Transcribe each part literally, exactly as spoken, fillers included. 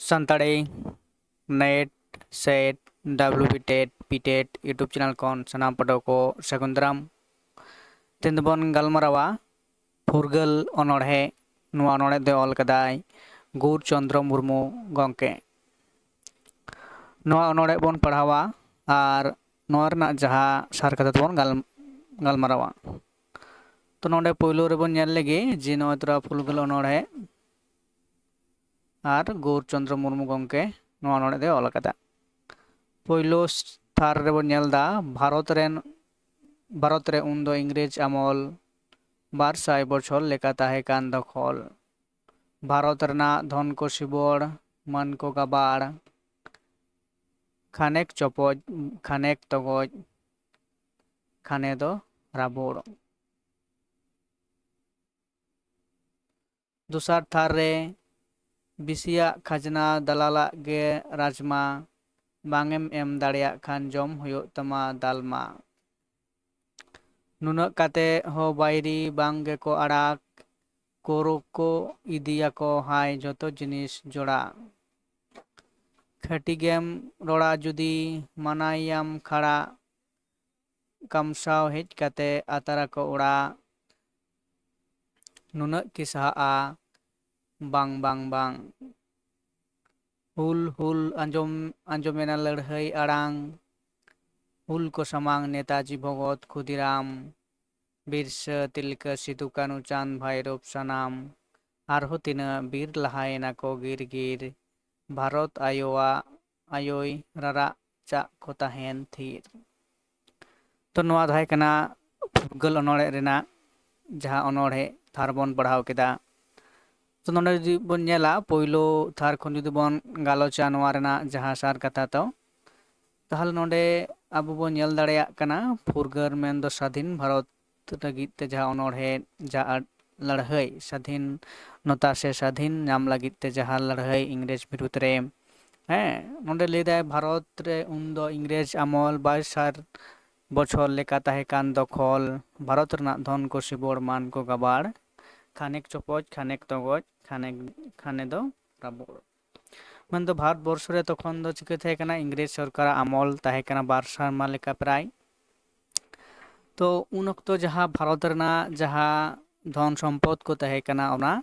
Santali net, set, W B TET, P TET YouTube channel ᱠᱷᱚᱱ ᱥᱟᱱᱟᱢ ᱯᱟᱹᱴᱷᱩᱣᱟᱹ ᱠᱚ ᱥᱟᱹᱜᱩᱱ ᱫᱟᱨᱟᱢ᱾ ᱛᱮᱦᱮᱧ ᱫᱚᱵᱚᱱ ᱜᱟᱞᱢᱟᱨᱟᱣᱟ ᱯᱷᱩᱨᱜᱟᱹᱞ ᱚᱱᱚᱬᱦᱮ᱾ ᱱᱚᱣᱟ ᱚᱱᱚᱬᱦᱮ ᱫᱚ ᱚᱞ ᱠᱟᱫᱟᱭ ᱜᱳᱨ ᱪᱚᱱᱫᱨᱚ ᱢᱩᱨᱢᱩ ᱜᱚᱢᱠᱮ᱾ ᱱᱚᱣᱟ ᱚᱱᱚᱬᱦᱮ ᱵᱚᱱ ᱯᱟᱲᱦᱟᱣᱟ ᱟᱨ ᱱᱚᱣᱟ ᱨᱮᱱᱟᱜ ᱡᱟᱦᱟᱸ ᱥᱟᱨ ᱠᱟᱛᱷᱟ ᱛᱮᱵᱚᱱ ᱜᱟᱞ-, ᱜᱟᱞᱢᱟᱨᱟᱣᱟ᱾ ᱛᱚ ᱱᱚᱰᱮ ᱯᱳᱭᱞᱳ ᱨᱮᱵᱚᱱ ᱧᱮᱞ ᱞᱮᱜᱮ ᱡᱮ ᱱᱚᱜᱼᱚᱭ ᱛᱚᱨᱟ ᱯᱷᱩᱨᱜᱟᱹᱞ ᱚᱱᱚᱬᱦᱮ ᱟᱨ ᱜᱳᱨ ᱪᱚᱱᱫᱨᱚ ᱢᱩᱨᱢᱩ ᱜᱚᱢᱠᱮ ᱱᱚᱣᱟ ᱚᱱᱚᱬᱦᱮ ᱫᱚᱭ ᱚᱞ ᱟᱠᱟᱫᱟ᱾ ᱯᱳᱭᱞᱳ ᱛᱷᱟᱨ ᱨᱮᱵᱚᱱ ᱧᱮᱞ ᱮᱫᱟ ᱵᱷᱟᱨᱚᱛ ᱨᱮᱱ, ᱵᱷᱟᱨᱚᱛ ᱨᱮ ᱩᱱᱫᱚ ᱤᱝᱨᱮᱡᱽ ᱟᱢᱚᱞ ᱵᱟᱨ ᱥᱟᱭ ᱵᱚᱪᱷᱚᱨ ᱞᱮᱠᱟ ᱛᱟᱦᱮᱸ ᱠᱟᱱ ᱫᱚᱠᱷᱚᱞ᱾ ᱵᱷᱟᱨᱚᱛ ᱨᱮᱱᱟᱜ ᱫᱷᱚᱱ ᱠᱚ ᱥᱤᱵᱚᱲ, ᱢᱟᱹᱱ ᱠᱚ ᱜᱟᱵᱟᱲ, ᱠᱷᱟᱱᱮᱠ ᱪᱚᱯᱚᱡ, ᱠᱷᱟᱱᱮᱠ ᱛᱚᱜᱚᱡ, ᱠᱷᱟᱱᱮ ᱫᱚ ᱨᱟᱵᱚᱲ᱾ ᱫᱚᱥᱟᱨ ᱛᱷᱟᱨ ᱨᱮ ᱵᱤᱥᱤᱭᱟᱜ ᱠᱷᱟᱡᱽᱱᱟ ᱫᱟᱞᱟᱞᱟᱜ ᱜᱮ ᱨᱟᱡᱽᱢᱟ, ᱵᱟᱝ ᱮᱢ ᱮᱢ ᱫᱟᱲᱮᱭᱟᱜ ᱠᱷᱟᱱ ᱡᱚᱢ ᱦᱩᱭᱩᱜ ᱛᱟᱢᱟ ᱫᱟᱞᱢᱟ᱾ ᱱᱩᱱᱟᱹᱜ ᱠᱟᱛᱮ ᱦᱚᱸ ᱵᱟᱹᱭᱨᱤ ᱵᱟᱝ ᱜᱮᱠᱚ ᱟᱲᱟᱜ, ᱠᱳᱨᱳ ᱠᱚ ᱤᱫᱤᱭᱟᱠᱚ ᱦᱟᱭ ᱡᱚᱛᱚ ᱡᱤᱱᱤᱥ ᱡᱚᱲᱟ᱾ ᱠᱷᱟᱹᱴᱤ ᱜᱮᱢ ᱨᱚᱲᱟ ᱡᱩᱫᱤ ᱢᱟᱱᱟᱭᱮᱭᱟᱢ ᱠᱷᱟᱲᱟ, ᱠᱟᱢᱥᱟᱣ ᱦᱮᱡ ᱠᱟᱛᱮ ᱟᱛᱟᱨᱟᱠᱚ ᱚᱲᱟᱜ᱾ ᱱᱩᱱᱟᱹᱜ ᱠᱤ ᱥᱟᱦᱟᱜᱼᱟ? ᱵᱟᱝ, ᱵᱟᱝ, ᱵᱟᱝ᱾ ᱦᱩᱞ, ᱦᱩᱞ ᱟᱸᱡᱚᱢ, ᱟᱸᱡᱚᱢᱮᱱᱟ ᱞᱟᱹᱲᱦᱟᱹᱭ ᱟᱲᱟᱝ᱾ ᱦᱩᱞ ᱠᱚ ᱥᱟᱢᱟᱝ ᱱᱮᱛᱟᱡᱤ ᱵᱷᱚᱜᱚᱛ ᱠᱷᱩᱫᱤᱨᱟᱢ, ᱵᱤᱨᱥᱟᱹ ᱛᱤᱞᱠᱟᱹ ᱥᱤᱫᱩ ᱠᱟᱹᱱᱩ ᱪᱟᱸᱫᱽ ᱵᱷᱟᱭᱨᱳᱵ ᱥᱟᱱᱟᱢ᱾ ᱟᱨᱦᱚᱸ ᱛᱤᱱᱟᱹᱜ ᱵᱤᱨ ᱞᱟᱦᱟᱭᱮᱱᱟ ᱠᱚ ᱜᱤᱨ ᱜᱤᱨ᱾ ᱵᱷᱟᱨᱚᱛ ᱟᱭᱳᱣᱟᱜ ᱟᱭᱳᱭ ᱨᱟᱨᱟᱜ ᱪᱟᱜ ᱠᱚ ᱛᱟᱦᱮᱱ ᱛᱷᱤᱨ᱾ ᱛᱚ ᱱᱚᱣᱟ ᱛᱟᱦᱮᱸ ᱠᱟᱱᱟ ᱯᱷᱩᱨᱜᱟᱹᱞ ᱚᱱᱚᱬᱦᱮ ᱨᱮᱱᱟᱜ ᱡᱟᱦᱟᱸ ᱚᱱᱚᱬᱦᱮ ᱛᱷᱟᱨ ᱵᱚᱱ ᱯᱟᱲᱦᱟᱣ ᱠᱮᱫᱟ᱾ ᱛᱚ ᱱᱚᱰᱮ ᱡᱩᱫᱤ ᱵᱚᱱ ᱧᱮᱞᱟ, ᱯᱳᱭᱞᱳ ᱛᱷᱟᱨ ᱠᱷᱚᱱ ᱡᱩᱫᱤ ᱵᱚᱱ ᱜᱟᱞᱚᱪᱟ ᱱᱚᱣᱟ ᱨᱮᱱᱟᱜ ᱡᱟᱦᱟᱸ ᱥᱟᱨ ᱠᱟᱛᱷᱟ, ᱛᱚ ᱛᱟᱦᱚᱞᱮ ᱱᱚᱰᱮ ᱟᱵᱚ ᱵᱚᱱ ᱧᱮᱞ ᱫᱟᱲᱮᱭᱟᱜ ᱠᱟᱱᱟ ᱯᱷᱩᱨᱜᱟᱹᱞ ᱢᱮᱱᱫᱚ ᱥᱟᱫᱷᱤᱱ ᱵᱷᱟᱨᱚᱛ ᱞᱟᱹᱜᱤᱫ ᱛᱮ ᱡᱟᱦᱟᱸ ᱚᱱᱚᱬᱦᱮ, ᱡᱟᱦᱟᱸ ᱞᱟᱹᱲᱦᱟᱹᱭ, ᱥᱟᱫᱷᱤᱱᱚᱛᱟ ᱥᱮ ᱥᱟᱫᱷᱤᱱ ᱧᱟᱢ ᱞᱟᱹᱜᱤᱫ ᱛᱮ ᱡᱟᱦᱟᱸ ᱞᱟᱹᱲᱦᱟᱹᱭ ᱤᱝᱨᱮᱡᱽ ᱵᱤᱨᱩᱫᱽ ᱨᱮ, ᱦᱮᱸ, ᱱᱚᱰᱮ ᱞᱟᱹᱭᱫᱟᱭ ᱵᱷᱟᱨᱚᱛ ᱨᱮ ᱩᱱᱫᱚ ᱤᱝᱨᱮᱡᱽ ᱟᱢᱚᱞ ᱵᱟᱨ ᱥᱟᱭ ᱵᱚᱪᱷᱚᱨ ᱞᱮᱠᱟ ᱛᱟᱦᱮᱸ ᱠᱟᱱ ᱫᱚᱠᱷᱚᱞ, ᱵᱷᱟᱨᱚᱛ ᱨᱮᱱᱟᱜ ᱫᱷᱚᱱ ᱠᱚ ᱥᱤᱵᱚᱲ ᱢᱟᱱ ᱠᱚ ᱜᱟᱵᱟᱲ, ᱠᱷᱟᱱᱮᱠ ᱪᱚᱯᱚᱡ, ᱠᱷᱟᱱᱮᱠ ᱛᱚᱜᱚᱡ, ᱠᱷᱟᱱᱮᱠ, ᱠᱷᱟᱱᱮ ᱫᱚ ᱨᱟᱵᱚᱲ᱾ ᱢᱮᱱᱫᱚ ᱵᱷᱟᱨᱚᱛ ᱵᱚᱨᱥᱚ ᱨᱮ ᱛᱚᱠᱷᱚᱱ ᱫᱚ ᱪᱤᱠᱟᱹ ᱛᱟᱦᱮᱸ ᱠᱟᱱᱟ, ᱤᱝᱨᱮᱡᱽ ᱥᱚᱨᱠᱟᱨᱟᱜ ᱟᱢᱚᱞ ᱛᱟᱦᱮᱸ ᱠᱟᱱᱟ ᱵᱟᱨ ᱥᱮᱨᱢᱟ ᱞᱮᱠᱟ ᱯᱨᱟᱭ᱾ ᱛᱚ ᱩᱱ ᱚᱠᱛᱚ ᱡᱟᱦᱟᱸ ᱵᱷᱟᱨᱚᱛ ᱨᱮᱱᱟᱜ ᱡᱟᱦᱟᱸ ᱫᱷᱚᱱ ᱥᱚᱢᱯᱚᱫ ᱠᱚ ᱛᱟᱦᱮᱸ ᱠᱟᱱᱟ, ᱚᱱᱟ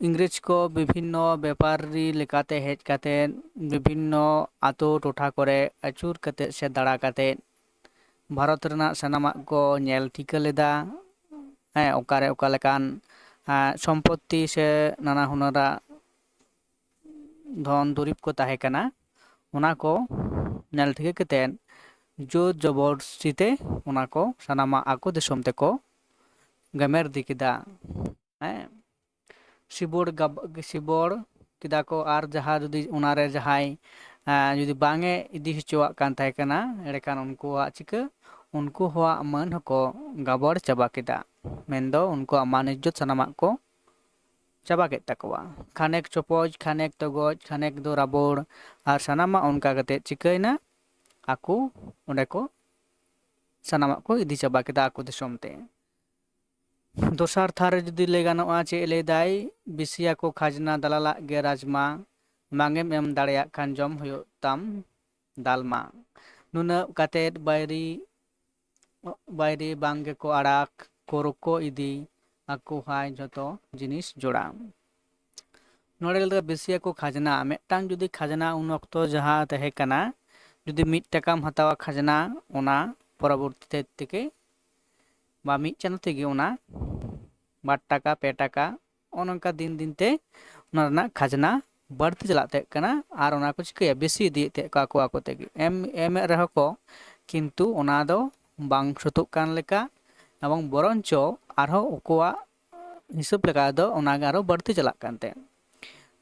ᱤᱝᱨᱮᱡᱽ ᱠᱚ ᱵᱤᱵᱷᱤᱱᱱᱚ ᱵᱮᱯᱟᱨᱤ ᱞᱮᱠᱟᱛᱮ ᱦᱮᱡ ᱠᱟᱛᱮ ᱵᱤᱵᱷᱤᱱᱱᱚ ᱟᱛᱳ ᱴᱚᱴᱷᱟ ᱠᱚᱨᱮ ᱟᱹᱪᱩᱨ ᱠᱟᱛᱮ ᱥᱮ ᱫᱟᱬᱟ ᱠᱟᱛᱮ ᱵᱷᱟᱨᱚᱛ ᱨᱮᱱᱟᱜ ᱥᱟᱱᱟᱢᱟᱜ ᱠᱚ ᱧᱮᱞ ᱴᱷᱤᱠᱟᱹ ᱞᱮᱫᱟ᱾ ᱦᱮᱸ, ᱚᱠᱟᱨᱮ ᱚᱠᱟ ᱞᱮᱠᱟᱱ ᱥᱚᱢᱯᱚᱛᱛᱤ ᱥᱮ ᱱᱟᱱᱟ ᱦᱩᱱᱟᱹᱨᱟᱜ ᱫᱷᱚᱱ ᱫᱩᱨᱤᱵᱽ ᱠᱚ ᱛᱟᱦᱮᱸ ᱠᱟᱱᱟ, ᱚᱱᱟ ᱠᱚ ᱧᱮᱞ ᱴᱷᱤᱠᱟᱹ ᱠᱟᱛᱮ ᱡᱳᱨ ᱡᱚᱵᱚᱨᱫᱚᱥᱛᱤ ᱛᱮ ᱚᱱᱟ ᱠᱚ ᱥᱟᱱᱟᱢᱟᱜ ᱟᱠᱚ ᱫᱤᱥᱚᱢ ᱛᱮᱠᱚ ᱜᱮᱢᱮᱨ ᱤᱫᱤ ᱠᱮᱫᱟ᱾ ᱦᱮᱸ, ᱥᱤᱵᱚᱲ ᱜᱟᱵ-, ᱥᱤᱵᱚᱲ ᱠᱮᱫᱟ ᱠᱚ᱾ ᱟᱨ ᱡᱟᱦᱟᱸ ᱡᱩᱫᱤ ᱚᱱᱟᱨᱮ ᱡᱟᱦᱟᱸᱭ ᱡᱩᱫᱤ ᱵᱟᱝ ᱮ ᱤᱫᱤ ᱦᱚᱪᱚᱣᱟᱜ ᱠᱟᱱ ᱛᱟᱦᱮᱸ ᱠᱟᱱᱟ, ᱮᱸᱰᱮᱠᱷᱟᱱ ᱩᱱᱠᱩᱣᱟᱜ ᱪᱤᱠᱟᱹ, ᱩᱱᱠᱩ ᱦᱚᱸᱣᱟᱜ ᱢᱟᱹᱱ ᱦᱚᱸᱠᱚ ᱜᱟᱵᱚᱲ ᱪᱟᱵᱟ ᱠᱮᱫᱟ᱾ ᱢᱮᱱᱫᱚ ᱩᱱᱠᱩᱣᱟᱜ ᱢᱟᱹᱱ ᱤᱡᱽᱡᱚᱛ ᱥᱟᱱᱟᱢᱟᱜ ᱠᱚ ᱪᱟᱵᱟ ᱠᱮᱫ ᱛᱟᱠᱚᱣᱟ᱾ ᱠᱷᱟᱱᱮᱠ ᱪᱚᱯᱚᱡ, ᱠᱷᱟᱱᱮᱠ ᱛᱚᱜᱚᱡ, ᱠᱷᱟᱱᱮᱠ ᱫᱚ ᱨᱟᱵᱚᱲ, ᱟᱨ ᱥᱟᱱᱟᱢᱟᱜ ᱚᱱᱠᱟ ᱠᱟᱛᱮ ᱪᱤᱠᱟᱹᱭᱮᱱᱟ, ᱟᱠᱚ ᱚᱸᱰᱮ ᱠᱚ ᱥᱟᱱᱟᱢᱟᱜ ᱠᱚ ᱤᱫᱤ ᱪᱟᱵᱟ ᱠᱮᱫᱟ ᱟᱠᱚ ᱫᱤᱥᱚᱢ ᱛᱮ᱾ ᱫᱚᱥᱟᱨ ᱛᱷᱟᱨ ᱨᱮ ᱡᱩᱫᱤ ᱞᱟᱹᱭ ᱜᱟᱱᱚᱜᱼᱟ, ᱪᱮᱫ ᱞᱟᱹᱭ ᱫᱟᱭ, ᱵᱤᱥᱤᱭᱟᱠᱚ ᱠᱷᱟᱡᱽᱱᱟ ᱫᱟᱞᱟᱞᱟᱜ ᱜᱮ ᱨᱟᱡᱽᱢᱟ, ᱵᱟᱝ ᱮᱢ ᱮᱢ ᱫᱟᱲᱮᱭᱟᱜ ᱠᱷᱟᱱ ᱡᱚᱢ ᱦᱩᱭᱩᱜ ᱛᱟᱢ ᱫᱟᱞᱢᱟ᱾ ᱱᱩᱱᱟᱹᱜ ᱠᱟᱛᱮᱫ ᱵᱟᱭᱨᱤ, ᱵᱟᱭᱨᱤ ᱵᱟᱝ ᱜᱮᱠᱚ ᱟᱲᱟᱜ, ᱠᱚᱨᱚ ᱠᱚ ᱤᱫᱤ, ᱟᱠᱚ ᱦᱟᱭ ᱡᱷᱚᱛᱚ ᱡᱤᱱᱤᱥ ᱡᱚᱲᱟ᱾ ᱱᱚᱰᱮ ᱞᱟᱹᱭ ᱫᱟ ᱵᱤᱥᱤᱭᱟᱠᱚ ᱠᱷᱟᱡᱽᱱᱟ, ᱢᱤᱫᱴᱟᱝ ᱡᱩᱫᱤ ᱠᱷᱟᱡᱽᱱᱟ ᱩᱱ ᱚᱠᱛᱚ ᱡᱟᱦᱟᱸ ᱛᱟᱦᱮᱸ ᱠᱟᱱᱟ, ᱡᱩᱫᱤ ᱢᱤᱫ ᱴᱟᱠᱟᱢ ᱦᱟᱛᱟᱣᱟ ᱠᱷᱟᱡᱽᱱᱟ, ᱚᱱᱟ ᱯᱚᱨᱚᱵᱚᱨᱛᱤ ᱛᱮ ᱛᱮᱜᱮ ᱵᱟ ᱢᱤᱫ ᱪᱟᱸᱫᱚ ᱛᱮᱜᱮ ᱚᱱᱟ ᱵᱟᱨ ᱴᱟᱠᱟ, ᱯᱮ ᱴᱟᱠᱟ, ᱱᱚᱜᱼᱚ ᱱᱚᱝᱠᱟ ᱫᱤᱱ ᱫᱤᱱ ᱛᱮ ᱚᱱᱟ ᱨᱮᱱᱟᱜ ᱠᱷᱟᱡᱽᱱᱟ ᱵᱟᱹᱲᱛᱤ ᱪᱟᱞᱟᱜ ᱛᱟᱦᱮᱸ ᱠᱟᱱᱟ᱾ ᱟᱨ ᱚᱱᱟ ᱠᱚ ᱪᱤᱠᱟᱹᱭᱟ, ᱵᱮᱥᱤ ᱤᱫᱤᱭᱮᱫ ᱛᱟᱦᱮᱸ ᱠᱚ ᱟᱠᱚ ᱟᱠᱚ ᱛᱮᱜᱮ᱾ ᱮᱢ, ᱮᱢᱮᱫ ᱨᱮᱦᱚᱸ ᱠᱚ, ᱠᱤᱱᱛᱩ ᱚᱱᱟ ᱫᱚ ᱵᱟᱝ ᱥᱟᱹᱛᱚᱜ ᱠᱟᱱ ᱞᱮᱠᱟ, ᱮᱵᱚᱝ ᱵᱚᱨᱚᱱᱪᱚ ᱟᱨᱦᱚᱸ ᱟᱠᱚᱣᱟᱜ ᱦᱤᱥᱟᱹᱵ ᱞᱮᱠᱟ ᱫᱚ ᱚᱱᱟᱜᱮ ᱟᱨᱦᱚᱸ ᱵᱟᱹᱲᱛᱤ ᱪᱟᱞᱟᱜ ᱠᱟᱱ ᱛᱟᱦᱮᱸᱫ᱾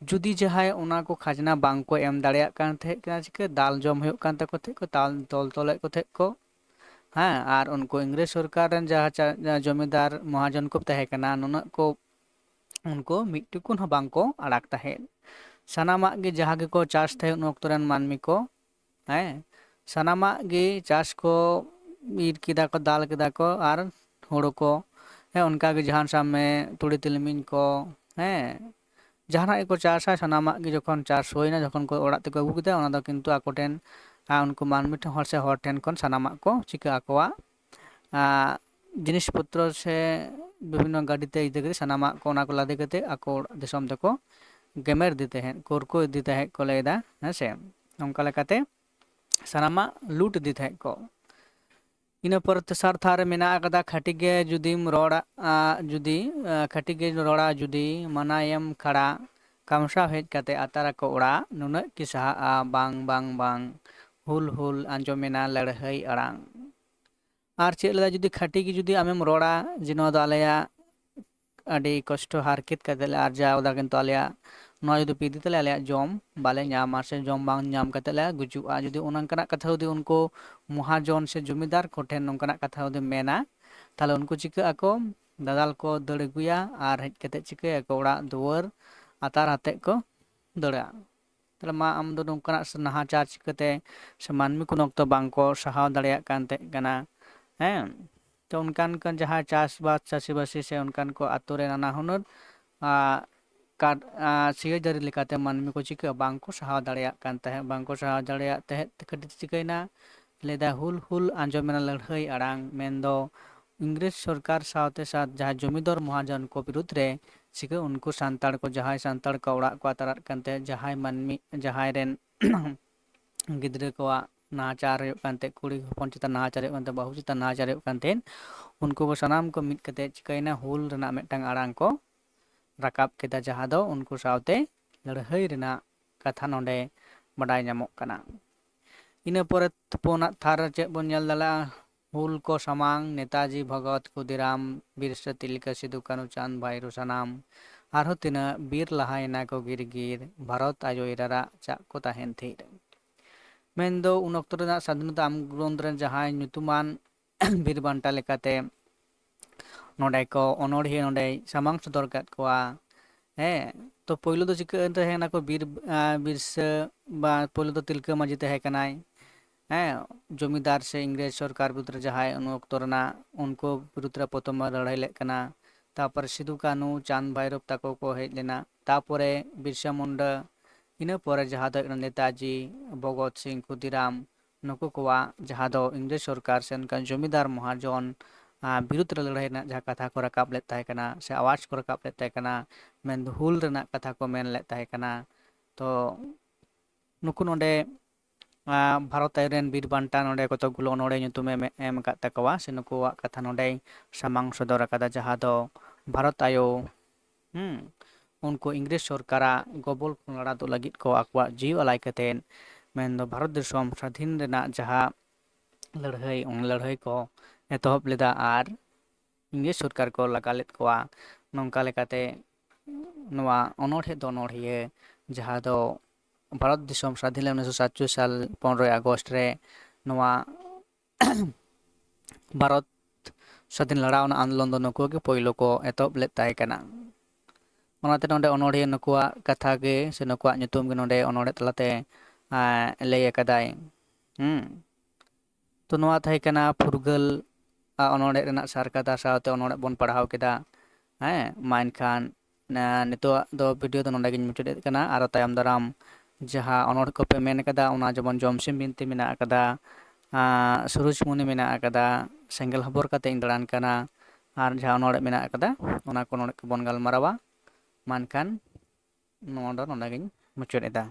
ᱡᱩᱫᱤ ᱡᱟᱦᱟᱸᱭ ᱚᱱᱟ ᱠᱚ ᱠᱷᱟᱡᱽᱱᱟ ᱵᱟᱝ ᱠᱚ ᱮᱢ ᱫᱟᱲᱮᱭᱟᱜ ᱠᱟᱱ ᱛᱟᱦᱮᱸᱫ ᱠᱟᱱᱟ, ᱪᱤᱠᱟᱹ ᱫᱟᱞ ᱡᱚᱢ ᱦᱩᱭᱩᱜ ᱠᱟᱱ ᱛᱟᱠᱚ ᱛᱟᱦᱮᱸᱫ ᱠᱚ, ᱫᱟᱞ ᱛᱚᱞ ᱛᱚᱞᱮᱫ ᱠᱚ ᱛᱟᱦᱮᱸᱫ ᱠᱚ᱾ ᱦᱮᱸ, ᱟᱨ ᱩᱱᱠᱩ ᱤᱝᱨᱮᱡᱽ ᱥᱚᱨᱠᱟᱨ ᱨᱮᱱ ᱡᱟᱦᱟᱸ ᱪᱟ-, ᱡᱟᱦᱟᱸ ᱡᱚᱢᱤᱫᱟᱨ ᱢᱚᱦᱟᱡᱚᱱ ᱠᱚ ᱛᱟᱦᱮᱸ ᱠᱟᱱᱟ, ᱱᱩᱱᱟᱹᱜ ᱠᱚ, ᱩᱱᱠᱩ ᱢᱤᱫ ᱴᱩᱠᱩᱱ ᱦᱚᱸ ᱵᱟᱝ ᱠᱚ ᱟᱲᱟᱜ ᱛᱟᱦᱮᱸᱫ᱾ ᱥᱟᱱᱟᱢᱟᱜ ᱜᱮ ᱡᱟᱦᱟᱸ ᱜᱮᱠᱚ ᱪᱟᱥ ᱛᱟᱦᱮᱸᱫ ᱩᱱ ᱚᱠᱛᱚ ᱨᱮᱱ ᱢᱟᱹᱱᱢᱤ ᱠᱚ, ᱦᱮᱸ, ᱥᱟᱱᱟᱢᱟᱜ ᱜᱮ ᱪᱟᱥ ᱠᱚ ᱤᱨ ᱠᱮᱫᱟ ᱠᱚ, ᱫᱟᱞ ᱠᱮᱫᱟ ᱠᱚ, ᱟᱨ ᱦᱳᱲᱳ ᱠᱚ, ᱦᱮᱸ, ᱚᱱᱠᱟ ᱜᱮ ᱡᱟᱦᱟᱸ ᱥᱟᱵ ᱢᱮ ᱛᱩᱲᱤ ᱛᱤᱞᱢᱤᱧ ᱠᱚ, ᱦᱮᱸ, ᱡᱟᱦᱟᱱᱟᱜ ᱜᱮᱠᱚ ᱪᱟᱥᱟ, ᱥᱟᱱᱟᱢᱟᱜ ᱜᱮ ᱡᱚᱠᱷᱚᱱ ᱪᱟᱥ ᱦᱩᱭᱱᱟ, ᱡᱚᱠᱷᱚᱱ ᱠᱚ ᱚᱲᱟᱜ ᱛᱮᱠᱚ ᱟᱹᱜᱩ ᱠᱮᱫᱟ, ᱚᱱᱟ ᱫᱚ ᱠᱤᱱᱛᱩ ᱟᱠᱚ ᱴᱷᱮᱱ, ᱟᱨ ᱩᱱᱠᱩ ᱢᱟᱹᱱᱢᱤ ᱴᱷᱮᱱ, ᱦᱚᱲ ᱥᱮ ᱦᱚᱲ ᱴᱷᱮᱱ ᱠᱷᱚᱱ ᱥᱟᱱᱟᱢᱟᱜ ᱠᱚ ᱪᱤᱠᱟᱹ ᱟᱠᱚᱣᱟᱜ, ᱟᱨ ᱡᱤᱱᱤᱥ ᱯᱚᱛᱨᱚ ᱥᱮ ᱵᱤᱵᱷᱤᱱᱱᱚ ᱜᱟᱹᱰᱤ ᱛᱮ ᱤᱫᱤ ᱠᱟᱛᱮ, ᱥᱟᱱᱟᱢᱟᱜ ᱠᱚ, ᱚᱱᱟ ᱠᱚ ᱞᱟᱫᱮ ᱠᱟᱛᱮ ᱟᱠᱚ ᱚᱲᱟᱜ ᱫᱤᱥᱚᱢ ᱛᱮᱠᱚ ᱜᱮᱢᱮᱨ ᱤᱫᱤ ᱛᱟᱦᱮᱸᱫ, ᱠᱩᱨᱠᱩ ᱤᱫᱤ ᱛᱟᱦᱮᱸᱫ ᱠᱚ ᱞᱟᱹᱭᱫᱟ, ᱦᱮᱸ ᱥᱮ᱾ ᱱᱚᱝᱠᱟ ᱞᱮᱠᱟᱛᱮ ᱥᱟᱱᱟᱢᱟᱜ ᱞᱩᱴ ᱤᱫᱤ ᱛᱟᱦᱮᱸᱫ ᱠᱚ᱾ ᱤᱱᱟᱹ ᱯᱚᱨᱮ ᱛᱮᱥᱟᱨ ᱛᱷᱟᱨ ᱨᱮ ᱢᱮᱱᱟᱜ ᱟᱠᱟᱫᱟ, ᱠᱷᱟᱹᱴᱤ ᱜᱮ ᱡᱩᱫᱤᱢ ᱨᱚᱲᱟ, ᱟ, ᱡᱩᱫᱤ, ᱟ, ᱠᱷᱟᱹᱴᱤ ᱜᱮ ᱨᱚᱲᱟ ᱡᱩᱫᱤ, ᱢᱟᱱᱟᱭᱮᱢ ᱠᱷᱟᱲᱟ, ᱠᱟᱢᱥᱟᱣ ᱦᱮᱡ ᱠᱟᱛᱮ ᱟᱛᱟᱨ ᱟᱠᱚ ᱚᱲᱟᱜ, ᱱᱩᱱᱟᱹᱜ ᱠᱤ ᱥᱟᱦᱟᱜᱼᱟ, ᱵᱟᱝ, ᱵᱟᱝ, ᱵᱟᱝ, ᱦᱩᱞ, ᱦᱩᱞ ᱟᱸᱡᱚᱢᱮᱱᱟ ᱞᱟᱹᱲᱦᱟᱹᱭ ᱟᱲᱟᱝ᱾ ᱟᱨ ᱪᱮᱫ ᱞᱮᱫᱟ, ᱡᱩᱫᱤ ᱠᱷᱟᱹᱴᱤ ᱜᱮ ᱡᱩᱫᱤ ᱟᱢᱮᱢ ᱨᱚᱲᱟ ᱡᱮ ᱱᱚᱣᱟ ᱫᱚ ᱟᱞᱮᱭᱟᱜ ᱟᱹᱰᱤ ᱠᱚᱥᱴᱚ ᱦᱟᱨᱠᱮᱛ ᱠᱟᱛᱮ ᱞᱮ ᱟᱨᱡᱟᱣ ᱮᱫᱟ, ᱠᱤᱱᱛᱩ ᱟᱞᱮᱭᱟᱜ ᱱᱚᱣᱟ ᱡᱩᱫᱤ ᱯᱮ ᱤᱫᱤ ᱛᱟᱞᱮᱭᱟ, ᱟᱞᱮᱭᱟᱜ ᱡᱚᱢ ᱵᱟᱞᱮ ᱧᱟᱢᱟ ᱥᱮ ᱡᱚᱢ ᱵᱟᱝ ᱧᱟᱢ ᱠᱟᱛᱮ ᱞᱮ ᱜᱩᱡᱩᱜᱼᱟ, ᱡᱩᱫᱤ ᱚᱱᱠᱟᱱᱟᱜ ᱠᱟᱛᱷᱟ ᱡᱩᱫᱤ ᱩᱱᱠᱩ ᱢᱚᱦᱟᱡᱚᱱ ᱥᱮ ᱡᱚᱢᱤᱫᱟᱨ ᱠᱚᱴᱷᱮᱱ ᱱᱚᱝᱠᱟᱱᱟᱜ ᱠᱟᱛᱷᱟ ᱡᱩᱫᱤ ᱢᱮᱱᱟ, ᱛᱟᱦᱞᱮ ᱩᱱᱠᱩ ᱪᱤᱠᱟᱹᱜ ᱟᱠᱚ? ᱫᱟᱫᱟᱞ ᱠᱚ ᱫᱟᱹᱲ ᱟᱹᱜᱩᱭᱟ ᱟᱨ ᱦᱮᱡ ᱠᱟᱛᱮ ᱪᱤᱠᱟᱹᱭᱟᱠᱚ? ᱚᱲᱟᱜ ᱫᱩᱣᱟᱹᱨ ᱟᱛᱟᱨ ᱟᱛᱮᱫ ᱠᱚ ᱫᱟᱹᱲᱟ᱾ ᱛᱟᱦᱞᱮ ᱢᱟ ᱟᱢ ᱫᱚ ᱱᱚᱝᱠᱟᱱᱟᱜ ᱥᱮ ᱱᱟᱦᱟᱪᱟᱨ ᱪᱤᱠᱟᱹᱛᱮ ᱥᱮ ᱢᱟᱹᱱᱢᱤ ᱠᱚ ᱩᱱ ᱚᱠᱛᱚ ᱵᱟᱝᱠᱚ ᱥᱟᱦᱟᱣ ᱫᱟᱲᱮᱭᱟᱜ ᱠᱟᱱ ᱛᱟᱦᱮᱸ ᱠᱟᱱᱟ, ᱦᱮᱸ? ᱛᱚ ᱚᱱᱠᱟᱱ ᱠᱟᱱ ᱡᱟᱦᱟᱸ ᱪᱟᱥᱵᱟᱥ, ᱪᱟᱹᱥᱤᱵᱟᱹᱥᱤ ᱥᱮ ᱚᱱᱠᱟᱱ ᱠᱚ ᱟᱛᱳ ᱨᱮ ᱱᱟᱱᱟ ᱦᱩᱱᱟᱹᱨ, ᱟ, ᱠᱟᱴ-, ᱟ, ᱥᱤᱭᱟᱹ ᱡᱟᱹᱨᱤ ᱞᱮᱠᱟᱛᱮ ᱢᱟᱹᱱᱢᱤ ᱠᱚ ᱪᱤᱠᱟᱹ ᱵᱟᱝᱠᱚ ᱥᱟᱦᱟᱣ ᱫᱟᱲᱮᱭᱟᱜ ᱠᱟᱱ ᱛᱟᱦᱮᱸᱫ, ᱵᱟᱝᱠᱚ ᱥᱟᱦᱟᱣ ᱫᱟᱲᱮᱭᱟᱜ ᱛᱟᱦᱮᱸᱫ ᱠᱷᱟᱹᱛᱤᱨ ᱛᱮ ᱪᱤᱠᱟᱹᱭᱮᱱᱟ? ᱞᱟᱹᱭᱫᱟ, "ᱦᱩᱞ ᱦᱩᱞ ᱟᱸᱡᱚᱢᱮᱱᱟ ᱞᱟᱹᱲᱦᱟᱹᱭ ᱟᱲᱟᱝ", ᱢᱮᱱᱫᱚ ᱤᱝᱨᱮᱡᱽ ᱥᱚᱨᱠᱟᱨ ᱥᱟᱶᱛᱮ ᱥᱟᱛ ᱡᱟᱦᱟᱸ ᱡᱚᱢᱤᱫᱟᱨ ᱢᱚᱦᱟᱡᱚᱱ ᱠᱚ ᱵᱤᱨᱩᱫᱽ ᱨᱮ ᱪᱤᱠᱟᱹ ᱩᱱᱠᱩ ᱥᱟᱱᱛᱟᱲ ᱠᱚ, ᱡᱟᱦᱟᱸᱭ ᱥᱟᱱᱛᱟᱲ ᱠᱚ ᱚᱲᱟᱜ ᱠᱚ ᱟᱛᱟᱨᱟᱜ ᱠᱟᱱ ᱛᱟᱦᱮᱸᱫ, ᱡᱟᱦᱟᱸᱭ ᱢᱟᱹᱱᱢᱤ, ᱡᱟᱦᱟᱸᱭ ᱨᱮᱱ ᱜᱤᱫᱽᱨᱟᱹ ᱠᱚᱣᱟᱜ ᱱᱟᱦᱟᱪᱟᱨ ᱦᱩᱭᱩᱜ ᱠᱟᱱ ᱛᱟᱦᱮᱸᱫ, ᱠᱩᱲᱤ ᱦᱚᱯᱚᱱ ᱪᱮᱛᱟᱱ ᱱᱟᱦᱟᱪᱟᱨ ᱦᱩᱭᱩᱜ ᱠᱟᱱ ᱛᱟᱦᱮᱸᱫ, ᱵᱟᱹᱦᱩ ᱪᱮᱛᱟᱱ ᱱᱟᱦᱟᱪᱟᱨ ᱦᱩᱭᱩᱜ ᱠᱟᱱ ᱛᱟᱦᱮᱸᱫ, ᱩᱱᱠᱩ ᱠᱚ ᱥᱟᱱᱟᱢ ᱠᱚ ᱢᱤᱫ ᱠᱟᱛᱮ ᱪᱤᱠᱟᱹᱭᱮᱱᱟ, ᱦᱩᱞ ᱨᱮᱱᱟᱜ ᱢᱤᱫᱴᱟᱝ ᱟᱲᱟᱝ ᱠᱚ ᱨᱟᱠᱟᱵ ᱠᱮᱫᱟ, ᱡᱟᱦᱟᱸ ᱫᱚ ᱩᱱᱠᱩ ᱥᱟᱶᱛᱮ ᱞᱟᱹᱲᱦᱟᱹᱭ ᱨᱮᱱᱟᱜ ᱠᱟᱛᱷᱟ ᱱᱚᱰᱮ ᱵᱟᱰᱟᱭ ᱧᱟᱢᱚᱜ ᱠᱟᱱᱟ᱾ ᱤᱱᱟᱹ ᱯᱚᱨᱮ ᱯᱩᱱᱟᱜ ᱛᱷᱟᱨ ᱨᱮ ᱪᱮᱫ ᱵᱚᱱ ᱧᱮᱞ ᱫᱟᱲᱮᱭᱟᱜᱼᱟ? ᱦᱩᱞ ᱠᱚ ᱥᱟᱢᱟᱝ, ᱱᱮᱛᱟᱡᱤ, ᱵᱷᱚᱜᱚᱛ, ᱠᱷᱩᱫᱤᱨᱟᱢ, ᱵᱤᱨᱥᱟᱹ, ᱛᱤᱞᱠᱟᱹ, ᱥᱤᱫᱩ, ᱠᱟᱹᱱᱩ, ᱪᱟᱸᱫᱽ, ᱵᱷᱟᱭᱨᱳ, ᱥᱟᱱᱟᱢ ᱟᱨᱦᱚᱸ ᱛᱤᱱᱟᱹᱜ ᱵᱤᱨ ᱞᱟᱦᱟᱭᱮᱱᱟ ᱠᱚ ᱜᱤᱨ ᱜᱤᱨ, ᱵᱷᱟᱨᱚᱛ ᱟᱭᱳᱭ ᱨᱟᱨᱟᱜ ᱪᱟᱜ ᱠᱚ ᱛᱟᱦᱮᱱ ᱛᱷᱤᱨ᱾ ᱢᱮᱱᱫᱚ ᱩᱱ ᱚᱠᱛᱚ ᱨᱮᱱᱟᱜ ᱥᱟᱫᱷᱤᱱᱚᱛᱟ ᱟᱱᱫᱳᱞᱚᱱ ᱨᱮᱱ ᱡᱟᱦᱟᱸᱭ ᱧᱩᱛᱩᱢᱟᱱ ᱵᱤᱨ ᱵᱟᱱᱴᱟ ᱞᱮᱠᱟᱛᱮ ᱱᱚᱰᱮ ᱠᱚ ᱚᱱᱚᱬᱦᱤᱭᱟᱹ ᱱᱚᱰᱮᱭ ᱥᱟᱢᱟᱝ ᱥᱚᱫᱚᱨ ᱠᱟᱫ ᱠᱚᱣᱟ᱾ ᱦᱮᱸ, ᱛᱚ ᱯᱳᱭᱞᱳ ᱫᱚ ᱪᱤᱠᱟᱹ ᱮᱱ ᱛᱟᱦᱮᱸ ᱱᱟᱠᱚ ᱵᱤᱨ, ᱟᱸ, ᱵᱤᱨᱥᱟᱹ, ᱵᱟ ᱯᱳᱭᱞᱳ ᱫᱚ ᱛᱤᱞᱠᱟᱹ ᱢᱟᱹᱡᱷᱤ ᱛᱟᱦᱮᱸ ᱠᱟᱱᱟᱭ᱾ ᱦᱮᱸ, ᱡᱚᱢᱤᱫᱟᱨ ᱥᱮ ᱤᱝᱨᱮᱡᱽ ᱥᱚᱨᱠᱟᱨ ᱵᱤᱨᱩᱫᱽ ᱨᱮ ᱡᱟᱦᱟᱸᱭ ᱩᱱ ᱚᱠᱛᱚ ᱨᱮᱱᱟᱜ ᱩᱱᱠᱩ ᱵᱤᱨᱩᱫᱽ ᱨᱮ ᱯᱨᱚᱛᱷᱚᱢ ᱞᱟᱹᱲᱦᱟᱹᱭ ᱞᱮᱫ ᱠᱟᱱᱟ᱾ ᱛᱟᱯᱚᱨᱮ ᱥᱤᱫᱩ ᱠᱟᱹᱱᱦᱩ ᱪᱟᱸᱫᱽ ᱵᱷᱟᱭᱨᱚᱵ ᱛᱟᱠᱚ ᱠᱚ ᱦᱮᱡ ᱞᱮᱱᱟ, ᱛᱟᱯᱚᱨᱮ ᱵᱤᱨᱥᱟ ᱢᱩᱱᱰᱟ, ᱤᱱᱟᱹ ᱯᱚᱨᱮ ᱡᱟᱦᱟᱸ ᱫᱚ ᱦᱩᱭᱩᱜ ᱠᱟᱱᱟ ᱱᱮᱛᱟᱡᱤ, ᱵᱷᱚᱜᱚᱛ ᱥᱤᱝ, ᱠᱷᱩᱫᱤᱨᱟᱢ, ᱱᱩᱠᱩ ᱠᱚᱣᱟᱜ ᱡᱟᱦᱟᱸ ᱫᱚ ᱤᱝᱨᱮᱡᱽ ᱥᱚᱨᱠᱟᱨ ᱥᱮ ᱚᱱᱠᱟᱱ ᱡᱚᱢᱤᱫᱟᱨ ᱢᱚᱦᱟᱡᱚᱱ ᱵᱤᱨᱩᱫᱽ ᱨᱮ ᱞᱟᱹᱲᱦᱟᱹᱭ ᱨᱮᱱᱟᱜ ᱡᱟᱦᱟᱸ ᱠᱟᱛᱷᱟ ᱠᱚ ᱨᱟᱠᱟᱵ ᱞᱮᱫ ᱛᱟᱦᱮᱸ ᱠᱟᱱᱟ ᱥᱮ ᱟᱣᱟᱡᱽ ᱠᱚ ᱨᱟᱠᱟᱵ ᱞᱮᱫ ᱛᱟᱦᱮᱸ ᱠᱟᱱᱟ, ᱢᱮᱱᱫᱚ ᱦᱩᱞ ᱨᱮᱱᱟᱜ ᱠᱟᱛᱷᱟ ᱠᱚ ᱢᱮᱱ ᱞᱮᱫ ᱛᱟᱦᱮᱸ ᱠᱟᱱᱟ᱾ ᱛᱚ ᱱᱩᱠᱩ ᱱᱚᱰᱮ ᱵᱷᱟᱨᱚᱛ ᱟᱭᱳ ᱨᱮᱱ ᱵᱤᱨ ᱵᱟᱱᱴᱟ ᱱᱚᱰᱮ ᱠᱚᱛᱚᱠ ᱜᱩᱞᱳ ᱚᱱᱚᱬᱦᱮ ᱧᱩᱛᱩᱢᱮ ᱮᱢ ᱟᱠᱟᱫ ᱛᱟᱠᱚᱣᱟ ᱥᱮ ᱱᱩᱠᱩᱣᱟᱜ ᱠᱟᱛᱷᱟ ᱱᱚᱰᱮᱭ ᱥᱟᱢᱟᱝ ᱥᱚᱫᱚᱨ ᱟᱠᱟᱫᱟ, ᱡᱟᱦᱟᱸ ᱫᱚ ᱵᱷᱟᱨᱚᱛ ᱟᱭᱳ ᱦᱩᱸ ᱩᱱᱠᱩ ᱤᱝᱨᱮᱡᱽ ᱥᱚᱨᱠᱟᱨᱟᱜ ᱜᱚᱵᱚᱞ ᱠᱷᱚᱱ ᱨᱟᱲᱟ ᱫᱩᱜ ᱞᱟᱹᱜᱤᱫ ᱠᱚ ᱟᱠᱚᱣᱟᱜ ᱡᱤᱣᱤ ᱟᱞᱟᱭ ᱠᱟᱛᱮᱫ, ᱢᱮᱱᱫᱚ ᱵᱷᱟᱨᱚᱛ ᱫᱤᱥᱚᱢ ᱥᱟᱹᱫᱷᱤᱱ ᱨᱮᱱᱟᱜ ᱡᱟᱦᱟᱸ ᱞᱟᱹᱲᱦᱟᱹᱭ, ᱚᱱᱟ ᱞᱟᱹᱲᱦᱟᱹᱭ ᱠᱚ ᱮᱛᱚᱦᱚᱵ ᱞᱮᱫᱟ ᱟᱨ ᱤᱝᱨᱮᱡᱽ ᱥᱚᱨᱠᱟᱨ ᱠᱚ ᱞᱟᱜᱟ ᱞᱮᱫ ᱠᱚᱣᱟ᱾ ᱱᱚᱝᱠᱟ ᱞᱮᱠᱟᱛᱮ ᱱᱚᱣᱟ ᱚᱱᱚᱬᱦᱮ ᱫᱚ ᱚᱱᱚᱬᱦᱤᱭᱟᱹ ᱡᱟᱦᱟᱸ ᱫᱚ ᱵᱷᱟᱨᱚᱛ ᱫᱤᱥᱚᱢ ᱥᱟᱹᱫᱷᱤᱱ ᱞᱮᱱᱟ ᱩᱱᱤᱥᱥᱚ ᱥᱟᱛᱪᱚᱞᱞᱤᱥ ᱥᱟᱞ ᱯᱚᱱᱨᱚᱭ ᱟᱜᱚᱥᱴ ᱨᱮ ᱱᱚᱣᱟ ᱵᱷᱟᱨᱚᱛ ᱥᱟᱹᱫᱷᱤᱱ ᱞᱟᱲᱟᱣ ᱨᱮᱱᱟᱜ ᱟᱱᱫᱳᱞᱚᱱ ᱫᱚ ᱱᱩᱠᱩ ᱜᱮ ᱯᱳᱭᱞᱳ ᱠᱚ ᱮᱛᱚᱦᱚᱵ ᱞᱮᱫ ᱛᱟᱦᱮᱸ ᱠᱟᱱᱟ᱾ ᱚᱱᱟᱛᱮ ᱱᱚᱰᱮ ᱚᱱᱚᱬᱦᱤᱭᱟᱹ ᱱᱩᱠᱩᱣᱟᱜ ᱠᱟᱛᱷᱟ ᱜᱮ ᱥᱮ ᱱᱩᱠᱩᱣᱟᱜ ᱧᱩᱛᱩᱢ ᱜᱮ ᱱᱚᱰᱮ ᱚᱱᱚᱬᱦᱮ ᱛᱟᱞᱟᱛᱮ ᱞᱟᱹᱭ ᱟᱠᱟᱫᱟᱭ᱾ ᱦᱩᱸ ᱛᱚ ᱱᱚᱣᱟ ᱛᱟᱦᱮᱸ ᱠᱟᱱᱟ ᱯᱷᱩᱨᱜᱟᱹᱞ ᱚᱱᱚᱬᱦᱮ ᱨᱮᱱᱟᱜ ᱥᱟᱨ ᱠᱟᱛᱷᱟ ᱥᱟᱶᱛᱮ ᱚᱱᱚᱬᱦᱮ ᱵᱚᱱ ᱯᱟᱲᱦᱟᱣ ᱠᱮᱫᱟ᱾ ᱦᱮᱸ, ᱢᱟ ᱮᱱᱠᱷᱟᱱ ᱱᱤᱛᱚᱜ ᱫᱚ ᱵᱷᱤᱰᱤᱭᱳ ᱫᱚ ᱱᱚᱰᱮ ᱜᱤᱧ ᱢᱩᱪᱟᱹᱫ ᱮᱫ ᱠᱟᱱᱟ᱾ ᱟᱨᱚ ᱛᱟᱭᱚᱢ ᱫᱟᱨᱟᱢ ᱡᱟᱦᱟᱸ ᱚᱱᱚᱬᱦᱮ ᱠᱚᱯᱮ ᱢᱮᱱ ᱠᱟᱫᱟ, ᱚᱱᱟ ᱡᱮᱢᱚᱱ ᱡᱚᱢᱥᱤᱢ ᱵᱤᱱᱛᱤ ᱢᱮᱱᱟᱜ ᱟᱠᱟᱫᱟ, ᱥᱩᱨᱩᱡᱽᱢᱩᱱᱤ ᱢᱮᱱᱟᱜ ᱟᱠᱟᱫᱟ, ᱥᱮᱸᱜᱮᱞ ᱦᱚᱵᱚᱨ ᱠᱟᱛᱮ ᱤᱧ ᱫᱟᱬᱟᱱ ᱠᱟᱱᱟ, ᱟᱨ ᱡᱟᱦᱟᱸ ᱚᱱᱚᱬᱦᱮ ᱢᱮᱱᱟᱜ ᱟᱠᱟᱫᱟ, ᱚᱱᱟ ᱠᱚ ᱱᱚᱰᱮ ᱵᱚᱱ ᱜᱟᱞᱢᱟᱨᱟᱣᱟ᱾ ᱢᱟ ᱮᱱᱠᱷᱟᱱ ᱱᱚᱣᱟ ᱫᱚ ᱱᱚᱰᱮ ᱜᱤᱧ ᱢᱩᱪᱟᱹᱫ ᱮᱫᱟ᱾